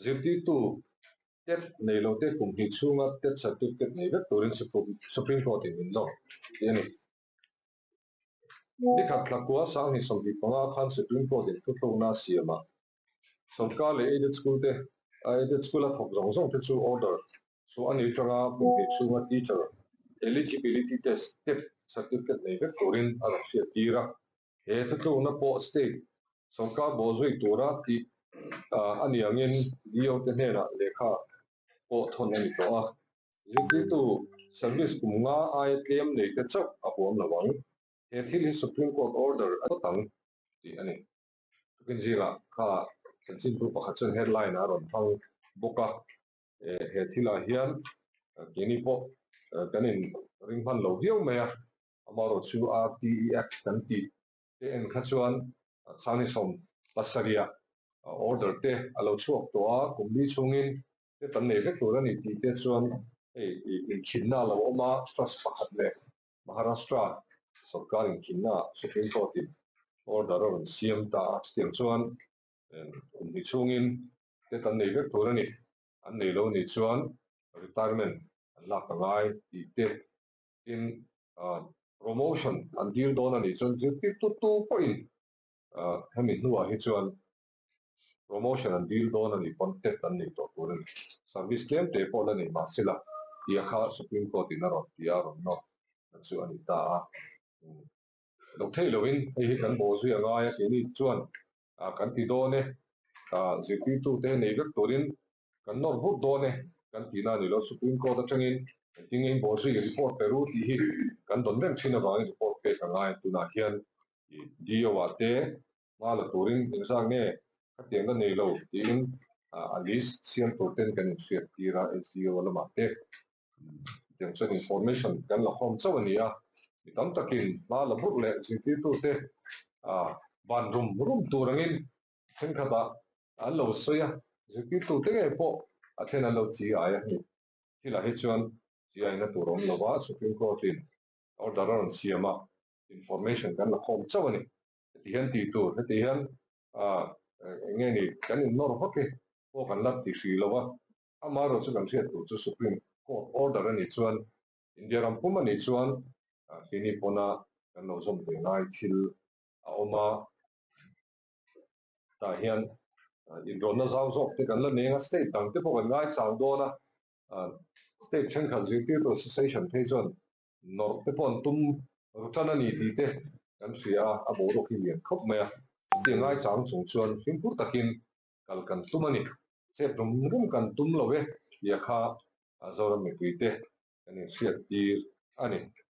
Zirtirtu TET nei lote kum hnih chhunga TET certificate nei vek turin Supreme Court-in min nawr tih a ni. Nikhat thlakua 2025 khan Supreme Court-in thuthlukna a siam a, sawrkar leh aided school te aided school-a thawk zawng zawng te chu order chhuah a nih atanga kum hnih chhunga teacher eligibility test, TET, certificate nei vek turin a rawn hriat tir a. He thuthlukna pawh state sawrkar bawhzui tura tih a ni angin DO te hnenah lehkha pawh thawn a ni tawh a. Zirtirtu service kum nga aia tlem nei te chauh a huam lo ang. He thil hi Supreme Court order a dawt ang tih a ni. Tukin zingah kha chanchinbu pakhat chuan headline a rawn hmang bawk a. He thilah hian keini pawh kan in ring hman lo viau mai a. Amaherawh chu RTE Act kan tih te en kha chuan 2017 ah order te a lo chhuak tawh a, kum li chhungin te kan nei vek tur a ni tih te chuan hei inkhinna a lo awm a, trust pakhat leh Maharashtra sorkar inkhinna Supreme Court in order a rawn siam ta a, chutiang chuan kum hnih chhungin te kan nei vek tur a ni, an nei lo nih chuan retirement an lak a ngai tih te tin promotion an dil dawn a nih chuan zirtirtu tu pawhin hemi hnuah hi chuan promotion an dil dawn a nih pawn tet an nei tawh tur a ni. Service tlem te pawh la nei mahse la tia kha Supreme Court in a rawn ti a, a rawn nawr na chu a ni ta a. Lo theih loin hei hi kan bawhzui a ngai a keini chuan kan ti dawn e, zirtirtu te nei vek turin kan nawr vut dawn e kan tihna a ni lo. Supreme Court atangin engtin nge in bawhzui report pe ru tih hi kan dawn reng thin avangin report pek a ngai. Tunah hian DO ah te hma la turin engzah nge khatiang la nei lo tiin a list siam tur ten kan inhriat tir a, SDO lamah te tiang chuan information kan la khawm chauh a ni a, mi tam takin hma la burh leh zirtirtute ban rum rum tur angin thenkhatah an lo sawi a, zirtirtute ngei pawh a then an lo chi ai a ni. Thilah hi chuan chi aina tur a awm lo va, Supreme Court in order a rawn siam a, information kan la khawm chauh a ni. Heti hian tih tur, heti hian eng nge ni kan innawr vak e pawh kan la ti hrih lo a, amaherawh chu kan hriat tur chu Supreme Court order a nih chuan India ram pum a nih chuan keini pawna kan lo zawm ve ngai thil a awm a, tah hian inrawnna zau zawk te kan la neng a, state dang te pawh kan ngaichang dawn a, state thenkhat zirtirtu association phei chuan nawrh te pawh an tum ru tan a ni tih te kan hria a, a boruak hi lian khawp mai a, chutiang ngaichang chung chuan fimkhur takin kal kan tum a ni. Chep rum rum kan tum lo e tia kha Zoram mipui te kan inhriat tir a ni.